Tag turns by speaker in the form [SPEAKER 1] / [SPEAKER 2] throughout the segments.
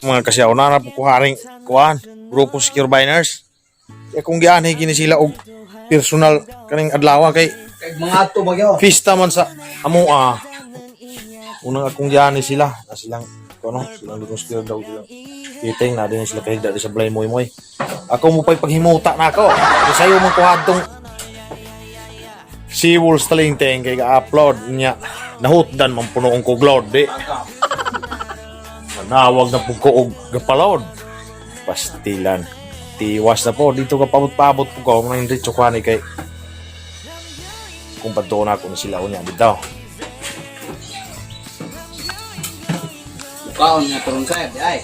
[SPEAKER 1] Mga kasyaw na na ko haring kuan, grupo Secure Biners. Kaya kung gianhi gini sila og personal kaning adlaw kay
[SPEAKER 2] Kay mga ato bagyo.
[SPEAKER 1] pista man sa amoa. Unang akong gianhi sila, na silang kuno, silang lutong secure daw silang. Kiting na din sila kahigda di sa balay moy moy. Ako mo pa'y paghimuta na ako. Kay sayo man ko hadtong si Wolves talingteng kay ga-upload niya. Nahutdan man punoong ko glod di. Manawag na po ko og gapalod. Pastilan. Tiwas na po. Dito ka pabot-pabot po ko. Mga hindi tsukwani kay kung padto na ako na sila unya dito.
[SPEAKER 2] Bukaon nga turong sir, di ay.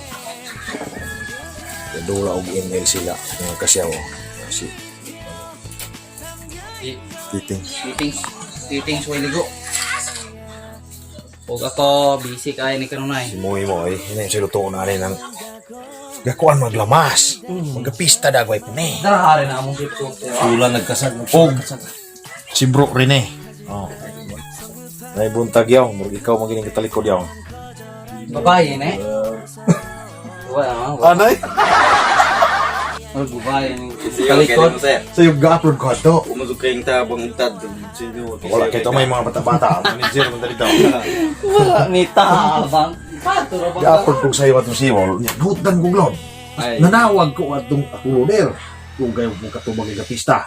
[SPEAKER 1] Dula og email sila mga kasyaw. Si Titing.
[SPEAKER 2] Titing titing suway ligo. Ug ako busy kay ni kanunay.
[SPEAKER 1] Si Moy Moy, yun yung siluto na rin ng gakuan maglamas. Magapista dagway pini.
[SPEAKER 2] Dara hari na among dito.
[SPEAKER 3] Tula nagkasag.
[SPEAKER 1] Og si Bro Rene. Oh. Nay buntag yaw, murag ikaw magining katalikod yaw.
[SPEAKER 2] Babae ne. Wala man.
[SPEAKER 1] Anay?
[SPEAKER 2] Murag babae ni talikod.
[SPEAKER 3] Sir.
[SPEAKER 1] Sa yung ga-upload ko ato.
[SPEAKER 3] Umusog kayong tabang utad. Sino?
[SPEAKER 1] Wala kay may mga bata-bata. Manager man dali daw.
[SPEAKER 2] Wala ni tabang. Pato ra ba?
[SPEAKER 1] Ga-upload ko sa iyo atong siwol. Nahutdan ko glod.
[SPEAKER 2] Ay.
[SPEAKER 1] Nanawag ko atong ako loader. Kung kayo mong katubang kay kapista.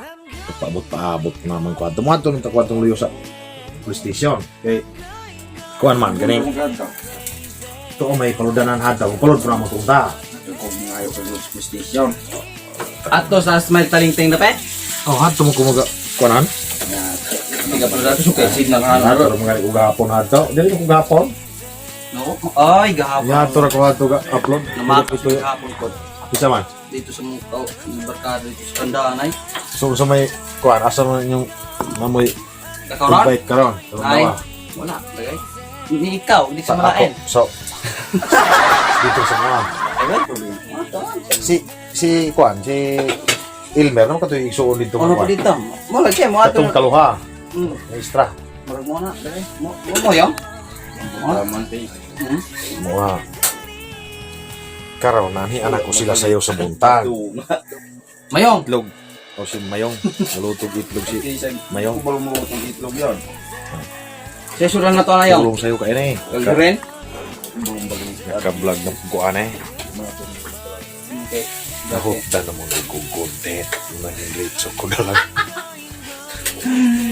[SPEAKER 1] Paabot-paabot naman ko ato. Mo ato nung takwatong luyo sa police station. Kay kuan man ganing to may paludanan hadto. Palud pa naman kung ta.
[SPEAKER 3] Kung ngayo ka sa station.
[SPEAKER 2] Ato sa smile talingting dapat.
[SPEAKER 1] Oh, hadto mo kumaga kuanan.
[SPEAKER 2] Tiga pa dato sukay sid na
[SPEAKER 1] Hadto ra mga ko gahapon hadto. Dili ko gahapon.
[SPEAKER 2] No. Ay gahapon.
[SPEAKER 1] Ya ato ra ko hadto ga upload.
[SPEAKER 2] Namakos
[SPEAKER 1] Ito
[SPEAKER 2] gahapon ko.
[SPEAKER 1] Isa man.
[SPEAKER 2] Dito sa mga tao, yung barkada dito sa tandaan ay.
[SPEAKER 1] So sa may kuan asa man inyong namoy
[SPEAKER 2] Kakaroon?
[SPEAKER 1] bike karon. Karon
[SPEAKER 2] Ay,
[SPEAKER 1] dawa.
[SPEAKER 2] wala. Lagay. Ni ikaw, hindi
[SPEAKER 1] Sa
[SPEAKER 2] sa
[SPEAKER 1] ako.
[SPEAKER 2] malain.
[SPEAKER 1] So dito sa mga
[SPEAKER 2] Ay, wala problema.
[SPEAKER 1] si si kuan si Ilmer no katoy igsuon dito
[SPEAKER 2] Ano
[SPEAKER 1] kuan.
[SPEAKER 2] pa dito? Mo lagi mo ato.
[SPEAKER 1] Katong kaluha, maestra.
[SPEAKER 2] Murag mo na, lagay. Mo mo mo yong.
[SPEAKER 3] Taman tayo.
[SPEAKER 1] Mga karon nanhi anak ko sila sayo sa buntag.
[SPEAKER 2] Mayong.
[SPEAKER 1] Itlog. O si Mayong, nalutog itlog si Mayong.
[SPEAKER 3] Kubal mo itong itlog yun.
[SPEAKER 2] Siya suran na to na yong.
[SPEAKER 1] Tulong sayo kay na eh.
[SPEAKER 2] Gagawin.
[SPEAKER 1] Naka-vlog na kuan eh.
[SPEAKER 2] Okay.
[SPEAKER 1] Nahutdan na mo kong content. Naging late so ko dalang.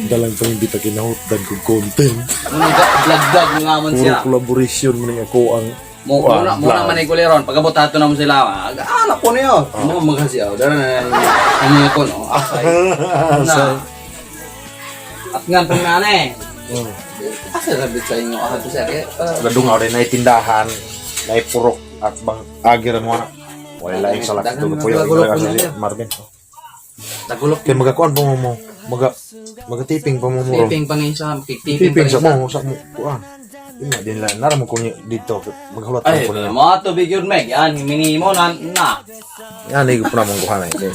[SPEAKER 1] Dalang pangimbita kinahutdan kong content.
[SPEAKER 2] Muna vlog vlog nga man
[SPEAKER 1] Puro
[SPEAKER 2] siya.
[SPEAKER 1] collaboration mo ning ako ang
[SPEAKER 2] Mo
[SPEAKER 1] kuan,
[SPEAKER 2] muna muna
[SPEAKER 1] vlog.
[SPEAKER 2] man ay kuleron. Pagabot ato na mo sila. Ah, anak ko niyo. Mo maghasi aw. Dara na ang mga ko no. Asay. Na. At nga pang nanay. Asa labit sa inyo ah to sir. Eh,
[SPEAKER 1] Gadungaw rin na tindahan, na purok at bang agir mo na. Wala laing salak ito
[SPEAKER 2] Dagan,
[SPEAKER 1] puyo
[SPEAKER 2] nagagulok
[SPEAKER 1] ito
[SPEAKER 2] po
[SPEAKER 1] si
[SPEAKER 2] niya.
[SPEAKER 1] Marvin.
[SPEAKER 2] Tagulok.
[SPEAKER 1] Kay magakuan pa mo mo. Maga magatiping pa mo mo.
[SPEAKER 2] Tiping pa ni sa tiping
[SPEAKER 1] Tiping
[SPEAKER 2] pa
[SPEAKER 1] sa mo sa mo kuan. Ina din lang nara mo kunya dito maghulat
[SPEAKER 2] Ay,
[SPEAKER 1] ko niya.
[SPEAKER 2] mo ato big yun meg. Yan minimo na na.
[SPEAKER 1] Yan ay ko na mong kuhan eh.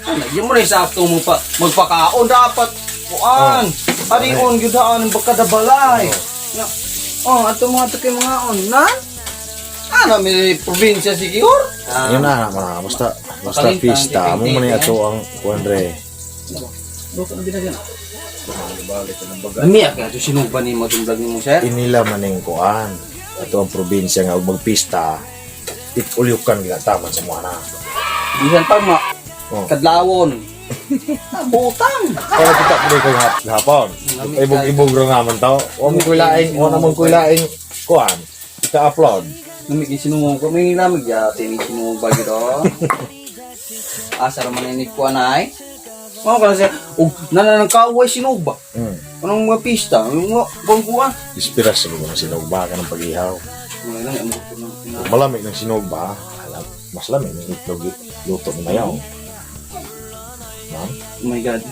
[SPEAKER 2] Ano, yun mo rin sa akto mo pa magpakaon dapat kuan. Arion gyud ang bagkadabalay. Na. Oh, ato mga to kay mga on na. Ano may probinsya si Gior?
[SPEAKER 1] Yun na na basta basta
[SPEAKER 2] Pakalintang,
[SPEAKER 1] pista mo man
[SPEAKER 2] tiping-tiping,
[SPEAKER 1] ato ang kuan re.
[SPEAKER 2] Luto na binagyan. Lami ka to sinuba ni mo itong vlog ni mo sir.
[SPEAKER 1] Inila man ning kuan. Ato ang probinsya nga og magpista. Itulyukan ginataman sa mga na.
[SPEAKER 2] Bisan pa ma
[SPEAKER 1] Oh.
[SPEAKER 2] kadlawon. Ah, butang.
[SPEAKER 1] Para kita po kay hapon. Ibog-ibog ra naman to. Wa mo kuilaing, wa na mo kuilaing kuan. Ika-upload.
[SPEAKER 2] Lamig yung sinungong ko. May lamig yate ni sinungong ba gito? Asa raman ni ko anay. Mga ka na siya. Og nananangkaway sinog ba? Anong mga pista? Anong mga bangkuan?
[SPEAKER 1] Ispiras sa mga sinugba ka ng pag-ihaw.
[SPEAKER 2] Wala lang, amo ko na.
[SPEAKER 1] Kung malamig ng sinugba, alam, mas lamig ng itlog luto ni Mayaw. No?
[SPEAKER 2] Oh my God.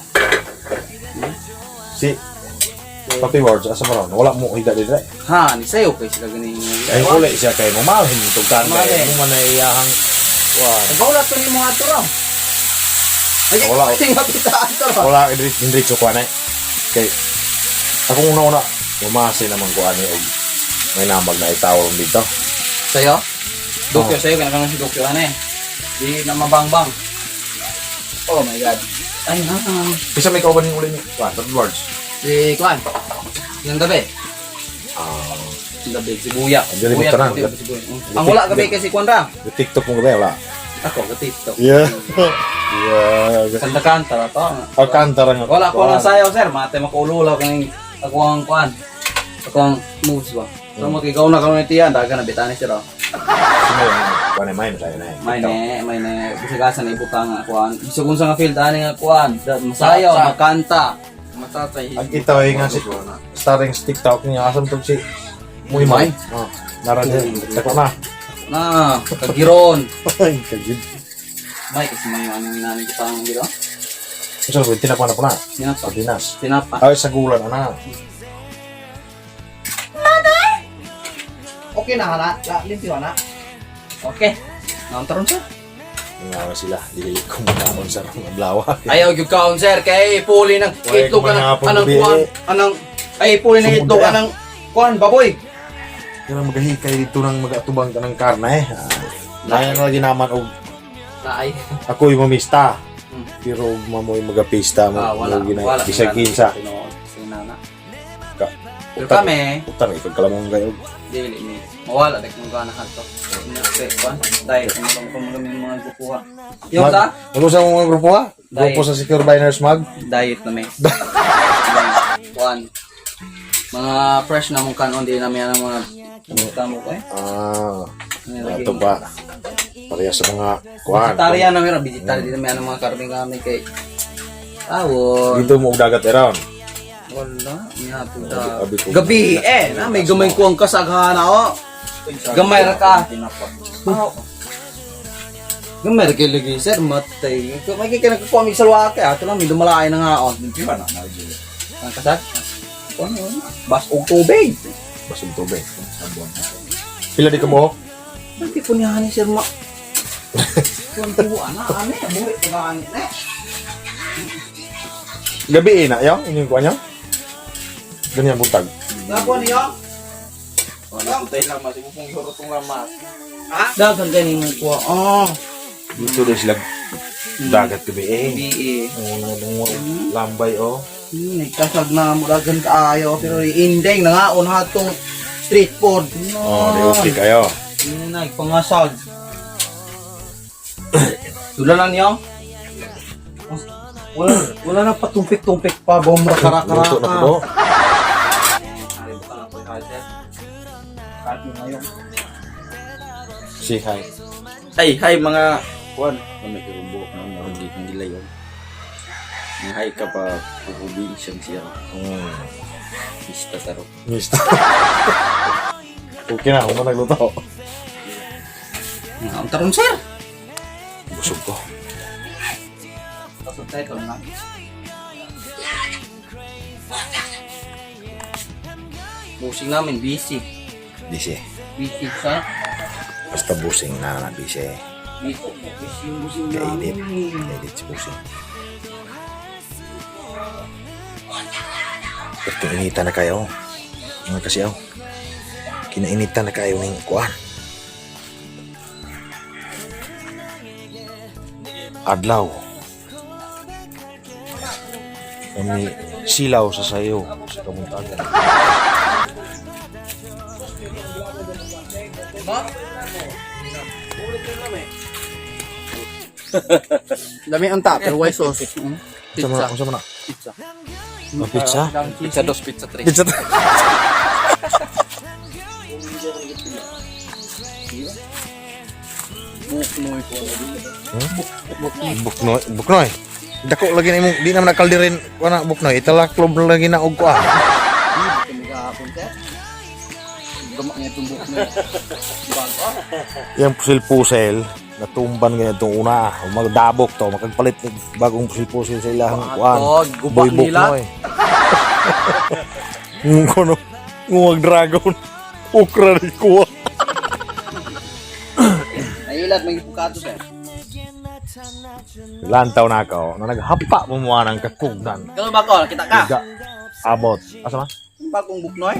[SPEAKER 1] Si Papi Words, asa mo ron? Wala mo hida dito.
[SPEAKER 2] Ha, ni sayo kay sila ganing.
[SPEAKER 1] Ay, uli siya kay mo. Malhin tugtan kay
[SPEAKER 2] Malhin.
[SPEAKER 1] mo man ay iyahang kuan.
[SPEAKER 2] Nagawala to ni mga ato raw. Ay,
[SPEAKER 1] Wala.
[SPEAKER 2] tingnan kita ato raw.
[SPEAKER 1] Wala indritso kuan eh. Kay akong una-una umase naman ko ani og may namag na itaw ron dito.
[SPEAKER 2] Sayo? Dokyo sa'yo, kaya kang si Dokyo ano eh. Di na mabangbang. Oh my God. Ay na.
[SPEAKER 1] Isa may kauban yung uli ni Kuan, third words.
[SPEAKER 2] Si Kwan. Yung gabi.
[SPEAKER 1] Ah,
[SPEAKER 2] Yung gabi, si Buya.
[SPEAKER 1] Ang galing
[SPEAKER 2] Buya,
[SPEAKER 1] mo tanan.
[SPEAKER 2] gabi, si Buya. Ang wala gabi kay si Kwan ra.
[SPEAKER 1] The TikTok mo gabi wala.
[SPEAKER 2] Ako, gatito.
[SPEAKER 1] Yeah. Yeah.
[SPEAKER 2] Kanta-kanta na to.
[SPEAKER 1] Alcantara nga.
[SPEAKER 2] Wala ko lang sayaw, sir. Mate makululaw kang ako ang kuan. Ako ang moves ba. So mo ikaw na karon tiyan, daga na bitani sir. Oh.
[SPEAKER 1] Sino yung kuan ay may tayo na eh.
[SPEAKER 2] May ne, may ne bisagasan na ibutang nga kuan. Bisag unsa nga field ani nga kuan, masayaw, makanta.
[SPEAKER 3] Matatay.
[SPEAKER 1] Ang ito ay nga si starring sa TikTok niya asam tog si Muy May. Oh, nara din. Tako na.
[SPEAKER 2] Na, kagiron.
[SPEAKER 1] Ay, kagid.
[SPEAKER 2] May kasi may ano nani butang giro.
[SPEAKER 1] Usa ko tinapa na po na.
[SPEAKER 2] Tinapa.
[SPEAKER 1] Sardinas.
[SPEAKER 2] Tinapa.
[SPEAKER 1] Ay, sa gulan ana.
[SPEAKER 2] Okay na hala, la limpyo na. Okay. Naon sir?
[SPEAKER 1] Nga sila, dili ko makaon sa mga blawa.
[SPEAKER 2] Ayaw gyud kaon sir kay puli ng
[SPEAKER 1] Way,
[SPEAKER 2] itlog anang
[SPEAKER 1] kumangapon,
[SPEAKER 2] anang
[SPEAKER 1] gabi.
[SPEAKER 2] kuan anang ay puli ng
[SPEAKER 1] Sumod
[SPEAKER 2] itlog
[SPEAKER 1] na.
[SPEAKER 2] anang kuan baboy.
[SPEAKER 1] Kanang magahikay dito nang magatubang ka ng karne eh. Naya na lagi naman og
[SPEAKER 2] Naay.
[SPEAKER 1] ako yung mamista. Pero mamoy magapista mo.
[SPEAKER 2] Ah, wala.
[SPEAKER 1] Mo gina-
[SPEAKER 2] Wala.
[SPEAKER 1] Bisag kinsa.
[SPEAKER 2] Tinuod. Sinana.
[SPEAKER 1] Ka.
[SPEAKER 2] Pero kami,
[SPEAKER 1] Utang ipagkalamong kayo.
[SPEAKER 2] dili mi. Mawala dek mong gana hadto. Ina kuan. Dahil kung kung kami mga kukuha. Yung sa
[SPEAKER 1] Mag-usa mo mga grupo ha?
[SPEAKER 2] Dahil-
[SPEAKER 1] Grupo sa Secure Biners Mag?
[SPEAKER 2] diet na may. Kuan. Mga fresh na mong kanon di namin ang mga tamo ko eh.
[SPEAKER 1] Ah,
[SPEAKER 2] Ano,
[SPEAKER 1] ito ba? Pareha sa mga kuan.
[SPEAKER 2] Vegetarian na meron, vegetarian di namin ang mga karne kami kay Awon.
[SPEAKER 1] Dito mo og dagat around.
[SPEAKER 2] Wala, niya ta.
[SPEAKER 1] Abi ko-
[SPEAKER 2] Gabi eh, na may gamay kuang kasaghana oh. Gamay ra ka.
[SPEAKER 3] Tinapa.
[SPEAKER 2] Oh. Gamay ra kay lagi sir, matay. May kay nagkukuha mig salwake ato lang may dumalaay na nga oh.
[SPEAKER 3] Limpyo na na. Jolo.
[SPEAKER 2] Ang kasag. Ano? Bas og tubig.
[SPEAKER 1] Basog tubig.
[SPEAKER 3] Sabon.
[SPEAKER 1] Pila di ka buhok?
[SPEAKER 2] Hindi ko niya ni sir ma. Kuan ko ana ane buhi pa ani ne.
[SPEAKER 1] Gabi eh na yaw, inyong kuan niyo? Ganyan buntag.
[SPEAKER 2] Gako niyo.
[SPEAKER 3] Naputay lamas. Imo pong ihurot tong lamas.
[SPEAKER 2] Daghan gani mo kuha. Oh.
[SPEAKER 1] Dito din sila dagat gabi eh.
[SPEAKER 2] Gabi eh.
[SPEAKER 1] Oo, lambay oh.
[SPEAKER 2] Nagkasag na muragan kaayo pero indeng nangaon hatong street food. No.
[SPEAKER 1] Oh, di okay kayo.
[SPEAKER 2] Nay, pangasag. Tula lang niyo. Wala, wala na patumpik-tumpik pa, bomba karakara.
[SPEAKER 1] Luto na po do. Si hi.
[SPEAKER 3] Ay, hi mga kuan. Kami karubo na mo hindi kong gilayon. Nga hi ka pa pupubin siyang siya. Pista taro.
[SPEAKER 1] Mista. Okay na, ako nagluto.
[SPEAKER 2] Ang taron sir.
[SPEAKER 1] Busog ko.
[SPEAKER 2] Subtitle na. Busing namin, busy.
[SPEAKER 1] Busy.
[SPEAKER 2] Busy sa
[SPEAKER 1] Basta busing na na busy.
[SPEAKER 2] busy. Busy, busy
[SPEAKER 1] Kainit.
[SPEAKER 2] namin.
[SPEAKER 1] Kainit si busing. Pero kinainitan na kayo. Mga kasi oh. Kinainitan na kayo ning kuan. Adlaw. Kami silaw sa sayo sa kamuntagan.
[SPEAKER 2] Dami ang ta, pero why sauce?
[SPEAKER 1] Unsa man na? Unsa man na?
[SPEAKER 2] Pizza.
[SPEAKER 1] Oh, pizza?
[SPEAKER 3] Pizza dos, pizza tres.
[SPEAKER 1] Pizza.
[SPEAKER 2] Buknoy po.
[SPEAKER 1] Buknoy, buknoy. Dako lagi na imong di naman na kalderin kuan na buknoy. Italaklob na lagi na og kuan.
[SPEAKER 2] Kami kahapon, sir. Gama niya itong buknoy. Bago ah.
[SPEAKER 1] Yang pusil-pusil natumban ganyan itong una. Magdabok to, makagpalit ng bagong pusil-pusil sa ilahang kuan.
[SPEAKER 2] Atog, guba
[SPEAKER 1] Boy
[SPEAKER 2] nila.
[SPEAKER 1] buknoy. Ngung kono, nguwag dragon. Ukra ni kuha.
[SPEAKER 2] Nailat, may bukato, sir.
[SPEAKER 1] Lantaw na ako, na naghapa mo mo ng kakugdan.
[SPEAKER 2] Ikaw ba ko? Nakita ka?
[SPEAKER 1] Iga, abot. Asa man?
[SPEAKER 2] Yung bagong buknoy?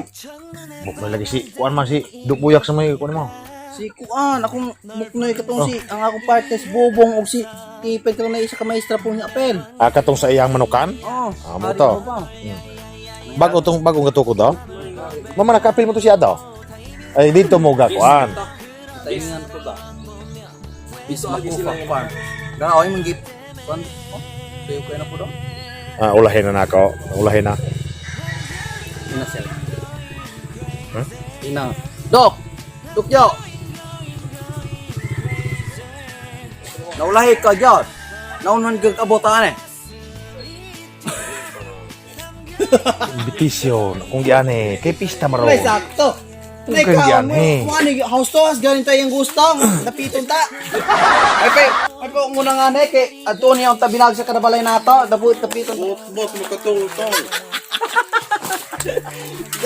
[SPEAKER 1] Buknoy lagi si, kuan man si, dupuyak sa may, kuan mo.
[SPEAKER 2] Si Kuan, akong muknoy katong si ang akong partner si Bobong og si Tipid katong na isa ka maestra po ni Apel.
[SPEAKER 1] Ah, katong sa iyang manukan?
[SPEAKER 2] Oh,
[SPEAKER 1] Ah, mo to.
[SPEAKER 2] ari ba?
[SPEAKER 1] Bago tong bagong gatukod daw? Mama, nakapil mo to siya daw. Ay, dito mo gakuan.
[SPEAKER 2] Taingan ko ba? Bis Makufa Farm. Dara oy manggip. Kuan. Oh, sayo kayo na po daw.
[SPEAKER 1] Ah, ulahin na nako. Ulahin na.
[SPEAKER 2] Ina sila.
[SPEAKER 1] Huh?
[SPEAKER 2] Ina. Dok. Dok yo. Naulahi ka dyan. Naunan kag abotan eh.
[SPEAKER 1] Invitation. Kung giani, kay pista maro.
[SPEAKER 2] Ay, sakto.
[SPEAKER 1] Kung kang
[SPEAKER 2] Teka,
[SPEAKER 1] giyan,
[SPEAKER 2] mo,
[SPEAKER 1] eh.
[SPEAKER 2] mo ano, house to house, galing tayo yung gusto. Napiton ta. Ay, pe, ay, pe, muna nga na eh, kay, ato niya ang tabinag sa kadabalay nato, dapo, tapiton ta.
[SPEAKER 4] Bot mo katong-tong.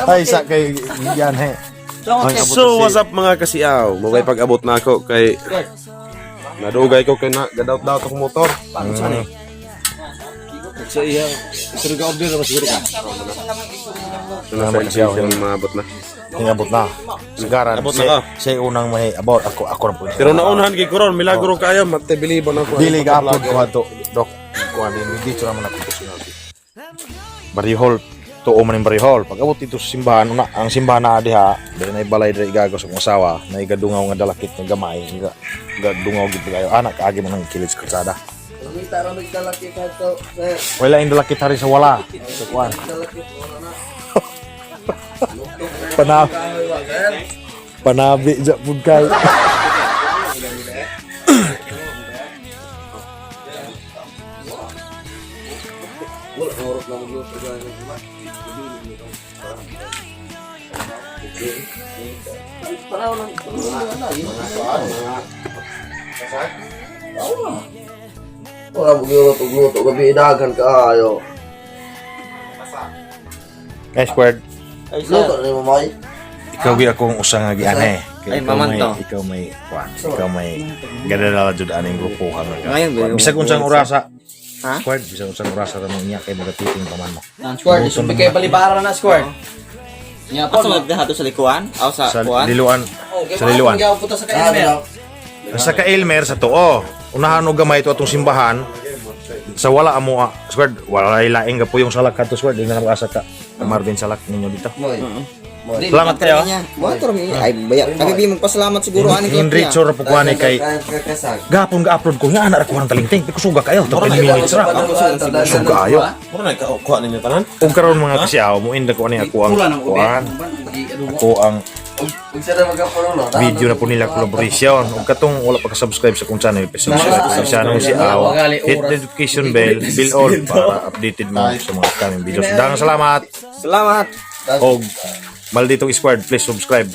[SPEAKER 1] Ay, sa kay giani. Ay,
[SPEAKER 4] So, what's up, mga kasiyaw? Mugay pag-abot na ako kay nadugay ko kay na gadaot-daot akong motor. Sa iya, pero ga-order na siguro ka.
[SPEAKER 1] Salamat, kasiyaw.
[SPEAKER 4] Yung maabot na.
[SPEAKER 1] Ingabot na. Sigaran.
[SPEAKER 4] Abot na ka.
[SPEAKER 1] Siya unang may abot. Ako, ako na po.
[SPEAKER 4] Pero naunahan kay koron, milagro kayo, mate bilibon ako.
[SPEAKER 1] Dili ka upload ko ato. Dok, kuan din dito naman ako personal. Barihol, tuo man yung barihol. Pag abot dito sa simbahan, una, ang simbahan na diha, dili na balay diri igago sa akong asawa, na igadungaw nga dalakit nga gamay, ga gadungaw gid kayo. Anak kaagi man ang kilid sa kalsada. Wala yung dalakit hari sa wala. Sa kuan. Panabi. Panabi ja pud kay.
[SPEAKER 5] Wala mo luto gabi dagan kaayo.
[SPEAKER 1] Guys, squared.
[SPEAKER 5] Luto ni mo may.
[SPEAKER 1] Ikaw gyud akong usa nga giane. Kay
[SPEAKER 3] Ay,
[SPEAKER 1] ikaw may
[SPEAKER 3] mamanto.
[SPEAKER 1] ikaw may kuan, ikaw may gadala jud aning grupo ka nga.
[SPEAKER 3] Ngayon, ba, yung-
[SPEAKER 1] Bisag unsang orasa.
[SPEAKER 3] Ha?
[SPEAKER 1] Squared, bisag unsang orasa ra mo niya kay magatiting pa man mo.
[SPEAKER 2] Nan, square, isumpi kay balibara na square. Nya po.
[SPEAKER 3] Asa magdahato sa likuan? Aw sa
[SPEAKER 1] Sa
[SPEAKER 3] kuan?
[SPEAKER 1] Liluan. Sa Liluan.
[SPEAKER 2] Punta sa Kaismer.
[SPEAKER 1] Sa Kailmer sa tuo. Unahan og gamay ito atong simbahan. Sa wala amo ah, squared, wala laing ga puyong salak kadto, squared, di na asa ka. Marvin salak ninyo dito.
[SPEAKER 5] Moy.
[SPEAKER 1] Salamat kayo.
[SPEAKER 3] Mo mi. Ay baya. Kami bi magpasalamat siguro ani kay
[SPEAKER 1] Enricho ra po kuan kay gapon ga-upload ko nga ana ra kuan talingting kusuga kayo to 10 minutes ra. Suga ayo.
[SPEAKER 4] Mura na ka kuha ninyo tanan.
[SPEAKER 1] Ug karon, mga kasiyaw, mo inda ko ani ako ang kuan. Ako ang video na po nila collaboration. Ug katong wala pa ka-subscribe sa akong channel, pa-subscribe po sa channel si Aw. Hit the notification bell, bell all para updated mo sa mga upcoming videos. Daghang salamat.
[SPEAKER 3] Salamat.
[SPEAKER 1] Og malditong squad, please subscribe.